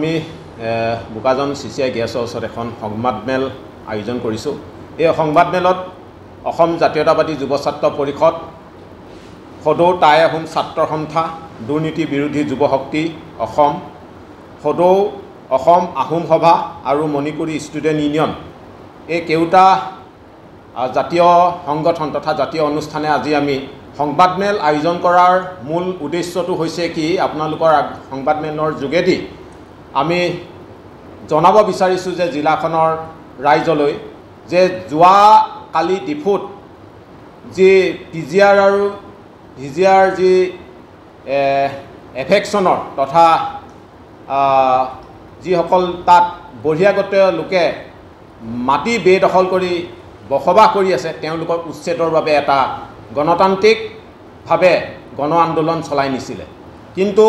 আমি বোকাজান চিচিআই গেছৰ ওচৰত এখন সংবাদমেল আয়োজন কৰিছোঁ। এই সংবাদমেলত অসম জাতীয়তাবাদী যুৱ ছাত্ৰ পৰিষদ, সদৌ টাই আহোম ছাত্ৰ সন্থা, দুৰ্নীতি বিৰোধী যুৱ শক্তি অসম, সদৌ অসম আহোম সভা আৰু মণিপুৰী ষ্টুডেণ্ট ইউনিয়ন, এই কেইটা জাতীয় সংগঠন তথা জাতীয় অনুষ্ঠানে আজি আমি সংবাদমেল আয়োজন কৰাৰ মূল উদ্দেশ্যটো হৈছে কি, আপোনালোকৰ সংবাদমেলৰ যোগেদি আমি জনাব বিচাৰিছোঁ যে জিলাখনৰ ৰাইজলৈ যে যোৱাকালি ডিফুত যি পি জি আৰ আৰু ভি জি আৰ যি এফেকশ্যনৰ তথা যিসকল তাত বহিৰাগত লোকে মাটি বেদখল কৰি বসবাস কৰি আছে, তেওঁলোকক উচ্ছেদৰ বাবে এটা গণতান্ত্ৰিকভাৱে গণ আন্দোলন চলাই নিছিলে। কিন্তু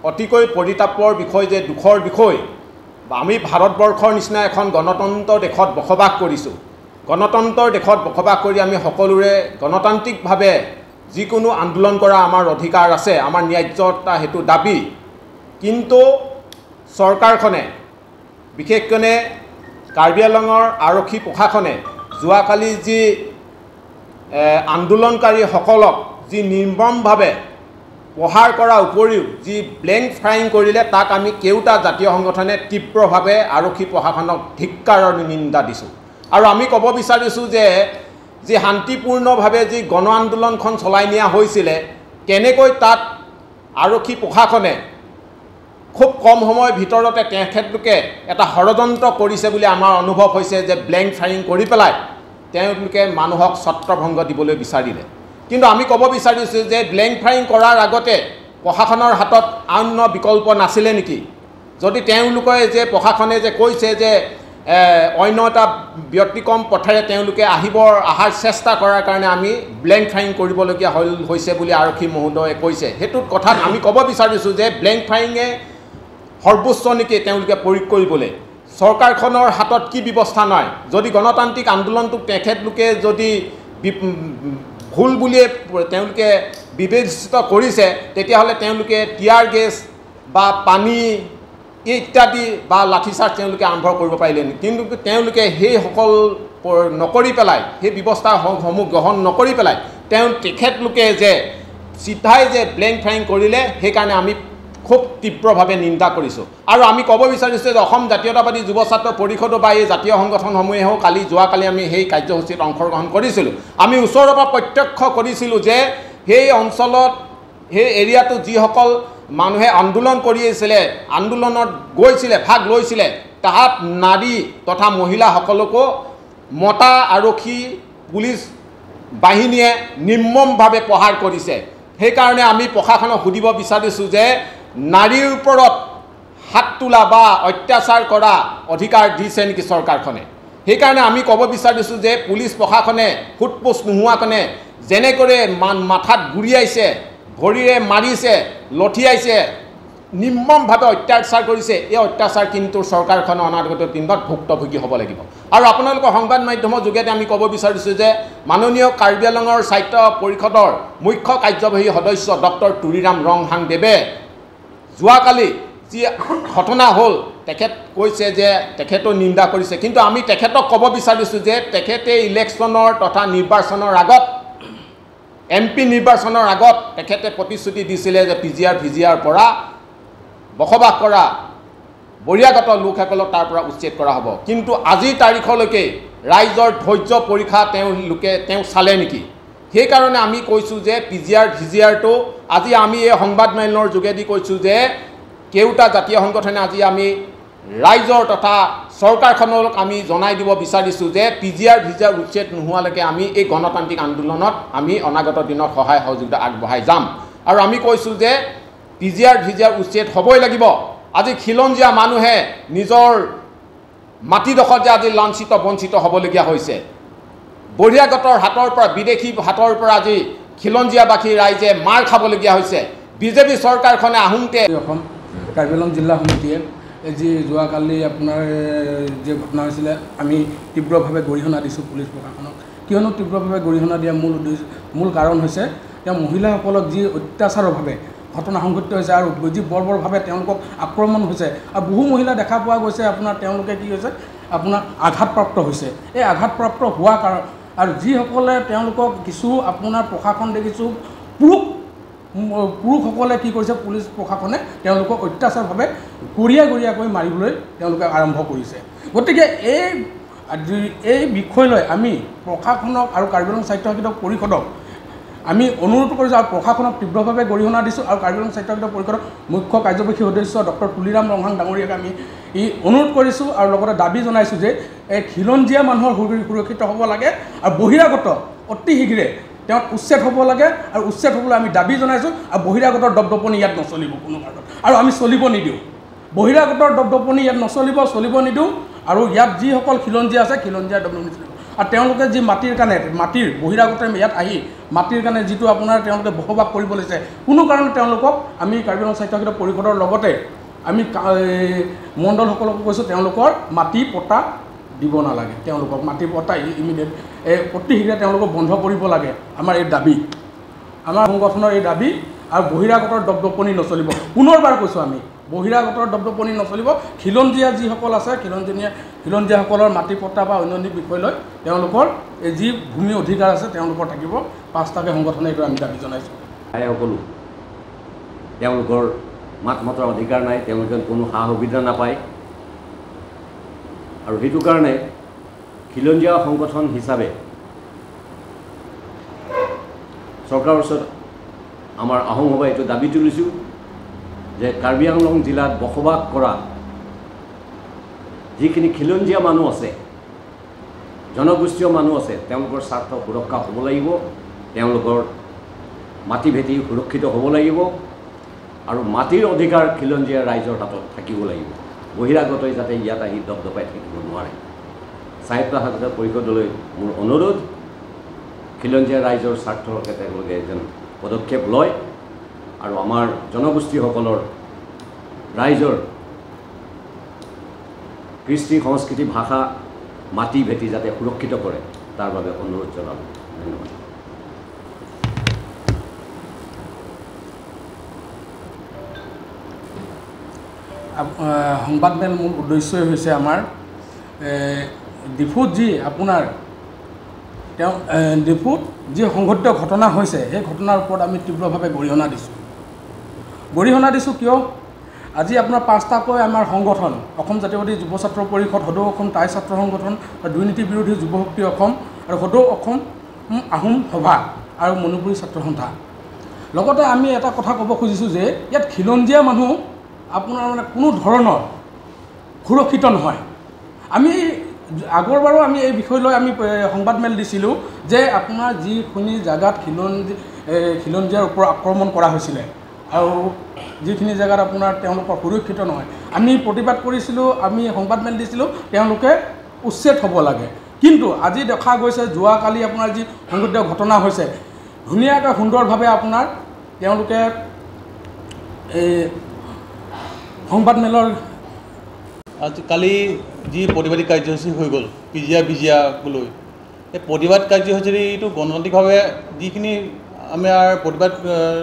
অতিকৈ পৰিতাপৰ বিষয় যে দুখৰ বিষয়, আমি ভাৰতবৰ্ষৰ নিচিনা এখন গণতন্ত্ৰ দেশত বসবাস কৰিছোঁ। গণতন্ত্ৰৰ দেশত বসবাস কৰি আমি সকলোৰে গণতান্ত্ৰিকভাৱে যিকোনো আন্দোলন কৰা আমাৰ অধিকাৰ আছে, আমাৰ ন্যায্যতা সেইটো দাবী। কিন্তু চৰকাৰখনে, বিশেষকৈ কাৰ্বি আংলঙৰ আৰক্ষী প্ৰশাসনে যোৱাকালি যি আন্দোলনকাৰীসকলক যি নিৰ্মমভাৱে প্ৰহাৰ কৰাৰ উপৰিও যি ব্লেংক ফায়াৰিং কৰিলে, তাক আমি কেইটা জাতীয় সংগঠনে তীব্ৰভাৱে আৰক্ষী প্ৰশাসনক ধিক্কাৰ আৰু নিন্দা দিছোঁ। আৰু আমি ক'ব বিচাৰিছোঁ যে যি শান্তিপূৰ্ণভাৱে যি গণ আন্দোলনখন চলাই নিয়া হৈছিলে, কেনেকৈ তাত আৰক্ষী প্ৰশাসনে খুব কম সময়ৰ ভিতৰতে তেখেতলোকে এটা ষড়যন্ত্ৰ কৰিছে বুলি আমাৰ অনুভৱ হৈছে যে ব্লেংক ফায়াৰিং কৰি পেলাই তেওঁলোকে মানুহক ছত্ৰভংগ দিবলৈ বিচাৰিলে। কিন্তু আমি ক'ব বিচাৰিছোঁ যে ব্লেংক ফায়াৰিং কৰাৰ আগতে প্ৰশাসনৰ হাতত অন্য বিকল্প নাছিলে নেকি? যদি তেওঁলোকে যে প্ৰশাসনে যে কৈছে যে অন্য এটা ব্যতিক্ৰম পথেৰে তেওঁলোকে অহাৰ চেষ্টা কৰাৰ কাৰণে আমি ব্লেংক ফায়াৰিং কৰিবলগীয়া হৈছে বুলি আৰক্ষী মহোদয়ে কৈছে, সেইটোত কথাত আমি ক'ব বিচাৰিছোঁ যে ব্লেংক ফায়াৰিঙে সৰ্বোচ্চ নেকি তেওঁলোকে প্ৰয়োগ কৰিবলৈ? চৰকাৰখনৰ হাতত কি ব্যৱস্থা নাই? যদি গণতান্ত্ৰিক আন্দোলনটোক তেখেতলোকে যদি ভুল বুলিয়ে তেওঁলোকে বিবেচিত কৰিছে, তেতিয়াহ'লে তেওঁলোকে টিয়াৰ গেছ বা পানী ইত্যাদি বা লাঠিচাৰ্জ তেওঁলোকে আৰম্ভ কৰিব পাৰিলে। কিন্তু তেওঁলোকে সেইসকল নকৰি পেলাই, সেই ব্যৱস্থাসমূহ গ্ৰহণ নকৰি পেলাই তেখেতলোকে যে চিধাই যে ব্লেংক ফায়াৰিং কৰিলে, সেইকাৰণে আমি খুব তীব্ৰভাৱে নিন্দা কৰিছোঁ। আৰু আমি ক'ব বিচাৰিছোঁ যে অসম জাতীয়তাবাদী যুৱ ছাত্ৰ পৰিষদো বা এই জাতীয় সংগঠনসমূহেও যোৱাকালি আমি সেই কাৰ্যসূচীত অংশগ্ৰহণ কৰিছিলোঁ। আমি ওচৰৰ পৰা প্ৰত্যক্ষ কৰিছিলোঁ যে সেই অঞ্চলত, সেই এৰিয়াটোত যিসকল মানুহে আন্দোলন কৰি আছিলে, আন্দোলনত গৈছিলে, ভাগ লৈছিলে, তাত নাৰী তথা মহিলাসকলকো মতা আৰক্ষী পুলিচ বাহিনীয়ে নিৰ্মমভাৱে প্ৰহাৰ কৰিছে। সেইকাৰণে আমি প্ৰশাসনক সুধিব বিচাৰিছোঁ যে নাৰীৰ ওপৰত হাত তোলা বা অত্যাচাৰ কৰা অধিকাৰ দিছে নেকি চৰকাৰখনে? সেইকাৰণে আমি ক'ব বিচাৰিছোঁ যে পুলিচ প্ৰশাসনে সোধ-পোছ নোহোৱাকণে যেনেদৰে মাথাত গুৰিয়াইছে, ভৰিৰে মাৰিছে, লঠিয়াইছে, নিৰ্মমভাৱে অত্যাচাৰ কৰিছে, এই অত্যাচাৰ কিন্তু চৰকাৰখনৰ অনাগত দিনত ভুক্তভোগী হ'ব লাগিব। আৰু আপোনালোকৰ সংবাদ মাধ্যমৰ যোগেদি আমি ক'ব বিচাৰিছোঁ যে মাননীয় কাৰ্বি আংলঙৰ স্বায়ত্ত পৰিষদৰ মুখ্য কাৰ্যবাহী সদস্য ডক্টৰ তুলিৰাম ৰংহাংদেৱে যোৱাকালি যি ঘটনা হ'ল, তেখেত কৈছে যে তেখেতো নিন্দা কৰিছে। কিন্তু আমি তেখেতক ক'ব বিচাৰিছোঁ যে তেখেতে ইলেকশ্যনৰ তথা নিৰ্বাচনৰ আগত, এম পি নিৰ্বাচনৰ আগত তেখেতে প্ৰতিশ্ৰুতি দিছিলে যে P G R V G R পৰা বসবাস কৰা বহিৰাগত লোকসকলক তাৰ পৰা উচ্ছেদ কৰা হ'ব। কিন্তু আজিৰ তাৰিখলৈকে ৰাইজৰ ধৈৰ্য পৰীক্ষা তেওঁ চালে নেকি? সেইকাৰণে আমি কৈছোঁ যে P G R V G আৰটো আজি আমি এই সংবাদমেলৰ যোগেদি কৈছোঁ যে কেইটা জাতীয় সংগঠনে আজি আমি ৰাইজৰ তথা চৰকাৰখনক আমি জনাই দিব বিচাৰিছোঁ যে P G R V G R উচ্ছেদ নোহোৱালৈকে আমি এই গণতান্ত্ৰিক আন্দোলনত আমি অনাগত দিনত সহায় সহযোগিতা আগবঢ়াই যাম। আৰু আমি কৈছোঁ যে P G R V G R উচ্ছেদ হ'বই লাগিব। আজি খিলঞ্জীয়া মানুহে নিজৰ মাটিডোখৰত যে আজি লাঞ্ছিত বঞ্চিত হ'বলগীয়া হৈছে, বহিৰাগতৰ হাতৰ পৰা, বিদেশী হাতৰ পৰা আজি খিলঞ্জীয়াবাসী ৰাইজে মাৰ খাবলগীয়া হৈছে। বিজেপি চৰকাৰখনে আহোঁতে অসম কাৰ্বি আংলং জিলা সমিতিয়ে যি যোৱাকালি আপোনাৰ যে ঘটনা হৈছিলে, আমি তীব্ৰভাৱে গৰিহণা দিছোঁ পুলিচ প্ৰশাসনক। কিয়নো তীব্ৰভাৱে গৰিহণা দিয়া মূল উদ্দেশ্য, মূল কাৰণ হৈছে তেওঁ মহিলাসকলক যি অত্যাচাৰভাৱে ঘটনা সংঘটিত হৈছে আৰু যি বৰ্বৰভাৱে তেওঁলোকক আক্ৰমণ হৈছে আৰু বহু মহিলা দেখা পোৱা গৈছে আপোনাৰ তেওঁলোকে কি হৈছে আপোনাৰ আঘাতপ্ৰাপ্ত হৈছে। এই আঘাতপ্ৰাপ্ত হোৱা কাৰণ আৰু যিসকলে তেওঁলোকক কিছু আপোনাৰ প্ৰশাসন দেখিছোঁ পুৰুষসকলে কি কৰিছে, পুলিচ প্ৰশাসনে তেওঁলোকক অত্যাচাৰভাৱে গৰিয়া গৰিয়াকৈ মাৰিবলৈ তেওঁলোকে আৰম্ভ কৰিছে। গতিকে এই বিষয় লৈ আমি প্ৰশাসনক আৰু কাৰ্বি আংলং স্বায়ত্তশাসিত পৰিষদক আমি অনুৰোধ কৰিছোঁ আৰু প্ৰশাসনক তীব্ৰভাৱে গৰিহণা দিছোঁ আৰু কাৰ্বি আংলং স্বায়ত্তশাসিত পৰিষদৰ মুখ্য কাৰ্যবাহী সদস্য ডক্টৰ তুলিৰাম ৰংহাং ডাঙৰীয়াক আমি অনুৰোধ কৰিছোঁ আৰু লগতে দাবী জনাইছোঁ যে এই খিলঞ্জীয়া মানুহৰ সুৰক্ষিত হ'ব লাগে আৰু বহিৰাগত অতি শীঘ্ৰে তেওঁক উচ্ছেদ হ'ব লাগে আৰু উচ্ছেদ হ'বলৈ আমি দাবী জনাইছোঁ। আৰু বহিৰাগতৰ দপদপনি ইয়াত নচলিব কোনো কাৰণত আৰু আমি চলিব নিদিওঁ, বহিৰাগতৰ দপদপনি ইয়াত নচলিব, চলিব নিদিওঁ। আৰু ইয়াত যিসকল খিলঞ্জীয়া আছে খিলঞ্জীয়াৰ দপদপনি চলিব আৰু তেওঁলোকে যি মাটিৰ কাৰণে মাটিৰ বহিৰাগতে ইয়াত আহি মাটিৰ কাৰণে যিটো আপোনাৰ তেওঁলোকে বসবাস কৰিব লৈছে কোনো কাৰণত তেওঁলোকক আমি কাৰ্বি আংলং স্বায়ত্তশাসিত পৰিষদৰ লগতে আমি মণ্ডলসকলকো কৈছোঁ তেওঁলোকৰ মাটি পট্টা দিব নালাগে, তেওঁলোকক মাটি পট্টা ইমিডিয়েট অতি শীঘ্ৰে তেওঁলোকক বন্ধ কৰিব লাগে। আমাৰ এই দাবী, আমাৰ সংগঠনৰ এই দাবী। আৰু বহিৰাগতৰ দপদপনি নচলিব, পুনৰবাৰ কৈছোঁ আমি বহিৰাগতৰ দপদপনি নচলিব। খিলঞ্জীয়া যিসকল আছে খিলঞ্জীয়াসকলৰ মাটি পট্টা বা অন্যান্য বিষয় লৈ তেওঁলোকৰ এই যি ভূমি অধিকাৰ আছে তেওঁলোকৰ থাকিব। পাঁচটাকৈ সংগঠনে এইটো আমি দাবী জনাইছোঁ। আইসকলো তেওঁলোকৰ মাত মতাৰ অধিকাৰ নাই, তেওঁলোকে কোনো সা সুবিধা নাপায় আৰু সেইটো কাৰণে খিলঞ্জীয়া সংগঠন হিচাপে চৰকাৰৰ ওচৰত আমাৰ আহোম সভাই এইটো দাবী তুলিছোঁ যে কাৰ্বি আংলং জিলাত বসবাস কৰা যিখিনি খিলঞ্জীয়া মানুহ আছে, জনগোষ্ঠীয় মানুহ আছে, তেওঁলোকৰ স্বাৰ্থ সুৰক্ষা হ'ব লাগিব, তেওঁলোকৰ মাটি ভেটি সুৰক্ষিত হ'ব লাগিব আৰু মাটিৰ অধিকাৰ খিলঞ্জীয়া ৰাইজৰ হাতত থাকিব লাগিব। বহিৰাগতই যাতে ইয়াত আহি দপদপাই থাকিব নোৱাৰে। স্বায়ত্তশাসিত পৰিষদলৈ মোৰ অনুৰোধ, খিলঞ্জীয়া ৰাইজৰ স্বাৰ্থৰ হকে তেওঁলোকে যেন পদক্ষেপ লয় আৰু আমাৰ জনগোষ্ঠীসকলৰ ৰাইজৰ কৃষ্টি সংস্কৃতি ভাষা মাটি ভেটি যাতে সুৰক্ষিত কৰে তাৰ বাবে অনুৰোধ জনালোঁ। ধন্যবাদ। সংবাদমেল মূল উদ্দেশ্যই হৈছে আমাৰ ডিফুত যি আপোনাৰ তেওঁ ডিফুত যি সংঘটিত ঘটনা হৈছে সেই ঘটনাৰ ওপৰত আমি তীব্ৰভাৱে গৰিহণা দিছোঁ। গৰিহণা দিছোঁ কিয়, আজি আপোনাৰ পাঁচটাকৈ আমাৰ সংগঠন অসম জাতীয়বাদী যুৱ ছাত্ৰ পৰিষদ, সদৌ অসম টাই ছাত্ৰ সংগঠন, দুৰ্নীতি বিৰোধী যুৱ শক্তি অসম আৰু সদৌ অসম আহোম সভা আৰু মণিপুৰী ছাত্ৰ সন্থা। লগতে আমি এটা কথা ক'ব খুজিছোঁ যে ইয়াত খিলঞ্জীয়া মানুহ আপোনাৰ মানে কোনো ধৰণৰ সুৰক্ষিত নহয়। আমি আগৰবাৰো আমি এই বিষয় লৈ আমি সংবাদমেল দিছিলোঁ যে আপোনাৰ যিখিনি জেগাত খিলঞ্জীয়াৰ ওপৰত আক্ৰমণ কৰা হৈছিলে আৰু যিখিনি জেগাত আপোনাৰ তেওঁলোকৰ সুৰক্ষিত নহয়, আমি প্ৰতিবাদ কৰিছিলোঁ, আমি সংবাদমেল দিছিলোঁ তেওঁলোকে উচ্ছেদ হ'ব লাগে। কিন্তু আজি দেখা গৈছে যোৱাকালি আপোনাৰ যি সংঘটিত ঘটনা হৈছে ধুনীয়াকৈ সুন্দৰভাৱে আপোনাৰ তেওঁলোকে এই সংবাদমেলৰ আজি কালি যি প্ৰতিবাদী কাৰ্যসূচী হৈ গ'ল পিজিয়া বিজিয়াক লৈ, এই প্ৰতিবাদ কাৰ্যসূচীটো গণতান্ত্ৰিকভাৱে যিখিনি আমাৰ প্ৰতিবাদ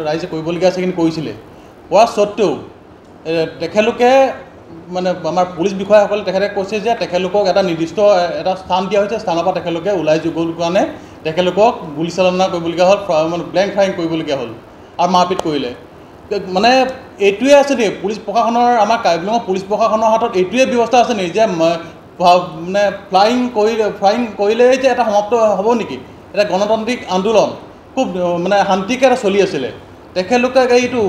ৰাইজে কৰিবলগীয়া আছে সেইখিনি কৰিছিলে, কৰা স্বত্তেও তেখেতলোকে মানে আমাৰ পুলিচ বিষয়াসকলে তেখেতে কৈছে যে তেখেতলোকক এটা নিৰ্দিষ্ট এটা স্থান দিয়া হৈছে, স্থানৰ পৰা তেখেতলোকে ওলাই গ'ল কাৰণে তেখেতলোকক গুলীচালনা কৰিবলগীয়া হ'ল, মানে ব্লেংক ফায়াৰিং কৰিবলগীয়া হ'ল আৰু মাৰপিট কৰিলে। মানে এইটোৱে আছে নেকি পুলিচ প্ৰশাসনৰ, আমাৰ কাৰ্বি আংলঙৰ পুলিচ প্ৰশাসনৰ হাতত এইটোৱে ব্যৱস্থা আছে নেকি যে মানে ফায়াৰিং কৰিলেই যে এটা সমাপ্ত হ'ব নেকি? এটা গণতান্ত্ৰিক আন্দোলন খুব মানে শান্তিকৈ এটা চলি আছিলে, তেখেতলোকে এইটো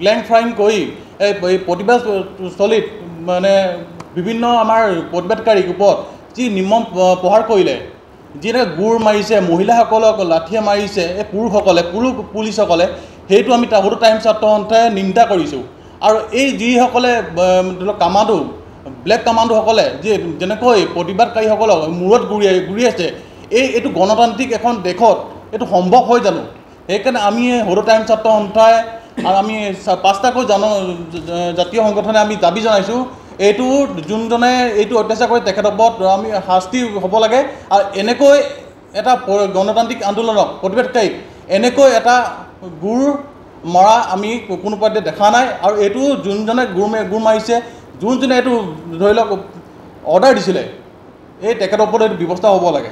ব্লেংক ফায়াৰিং কৰি এই প্ৰতিবাদস্থলীত মানে বিভিন্ন আমাৰ প্ৰতিবাদকাৰীৰ ওপৰত যি নিৰ্মম প্ৰহাৰ কৰিলে, যি এনেকৈ গোৰ মাৰিছে, মহিলাসকলক লাঠিয়ে মাৰিছে, এই পুৰুষসকলে, পুৰুষ পুলিচসকলে, সেইটো আমি সদৌ টাইম ছাত্ৰ সন্থাই নিন্দা কৰিছোঁ। আৰু এই যিসকলে ধৰি লওক কামাণ্ডো, ব্লেক কামাণ্ডোসকলে যি যেনেকৈ প্ৰতিবাদকাৰীসকলক মূৰত গুৰিয়াইছে, এইটো গণতান্ত্ৰিক এখন দেশত এইটো সম্ভৱ হয় জানো? সেইকাৰণে আমি সদৌ টাইম ছাত্ৰ সন্থাই আৰু আমি পাঁচটাকৈ জাতীয় সংগঠনে আমি দাবী জনাইছোঁ, এইটো যোনজনে এইটো অত্যাচাৰ কৰে তেখেতৰ ওপৰত আমি শাস্তি হ'ব লাগে। আৰু এনেকৈ এটা গণতান্ত্ৰিক আন্দোলনক, প্ৰতিবাদকাৰীক এনেকৈ এটা গুৰ মৰা আমি কোনো পধ্যে দেখা নাই। আৰু এইটো যোনজনে গোৰ মাৰিছে, যোনজনে এইটো ধৰি লওক অৰ্ডাৰ দিছিলে, এই তেখেতৰ ওপৰত এইটো ব্যৱস্থা হ'ব লাগে।